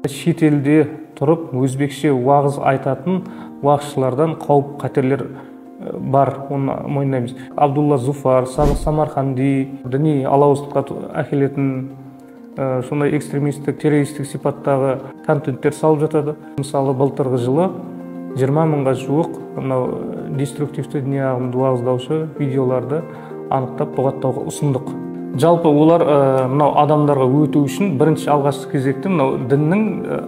Шетелде тұрып өзбекше уағыз айтатын уағызшылардан қауіп қатерлер бар, оны мойындаймыз. Абдулла Зуфар, Садық Самарқанди діни алауыздыққа әкелетін сондай экстремистік, террористік сипаттағы контенттер салып жатады. Мысалы, былтырғы жылы 20 мыңға жуық мынау деструктивті діни ағымды уағыздаушы видеоларды анықтап бұғаттауға ұсындық. Жалпы олар мынау адамдарға өту үшін бірінші алғашқы кезекте мынау діннің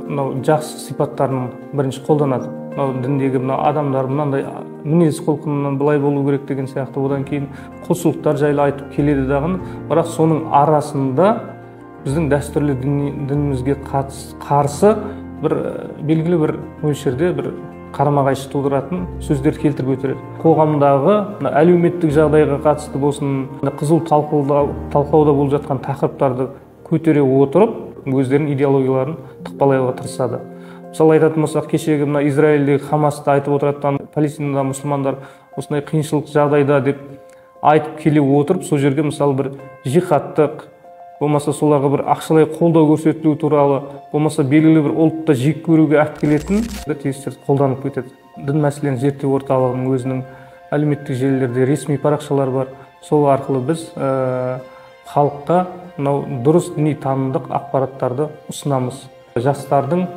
мынау жақсы сипаттарын бірінші қолданады. Мынау діндегі мынау адамдар мынандай мінез құлқынынан былай болу керек деген сияқты, одан кейін құлшылықтар жайлы айтып келеді дағыны, бірақ соның арасында біздің дәстүрлі дінімізге қарсы бір белгілі бір мөлшерде бір қарама-қайшы тудыратын сөздер келтіріп өтеді. Қоғамдағы әлеуметтік жағдайға қатысты болсын, қызу талқылауда болып жатқан тақырыптарды көтере отырып, өздерінің идеологияларын тықпалауға тырысады. Мысалы айтатын болсақ, кешегі мына Израильдегі Хамасты айтып отыратын, Палестинада мұсылмандар осындай қиыншылық жағдайда деп айтып келе отырып, сол жерге мысалы бір жихадтық, болмаса соларға бір ақшалай қолдау көрсетілу туралы, болмаса белгілі бір ұлтты жек көруге алып келетін тезистер қолданып кетеді. Дін мәселелерін зерттеу орталығының өзінің әлеуметтік желілерде ресми парақшалары бар. Сол арқылы біз халыққа мынау дұрыс діни танымдық ақпараттарды ұсынамыз. Жастардың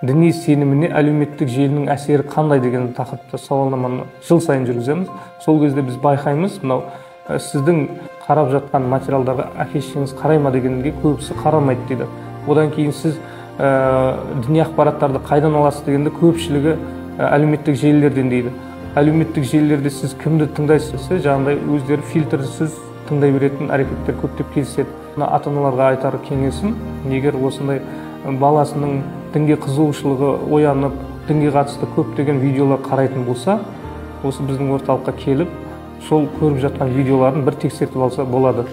діни сеніміне әлеуметтік желінің әсері қандай деген тақырыпта сауалнаманы жыл сайын жүргіземіз. Сол кезде біз байқаймыз, мынау сіздің қарап жатқан материалдарға әке шешеңіз қарай ма дегенге көбісі қарамайды дейді. Одан кейін сіз діни ақпараттарды қайдан аласыз дегенде көпшілігі әлеуметтік желілерден дейді. Әлеуметтік желілерде сіз кімді тыңдайсыз, жаңағыдай өздері фильтрсіз тыңдай беретін әрекеттер көптеп кездеседі. Мына ата-аналарға айтар кеңесім, егер осындай баласының дінге қызығушылығы оянып, дінге қатысты көптеген видеолар қарайтын болса, осы біздің орталыққа келіп, сол көріп жатқан видеоларын бір тексертіп алса болады.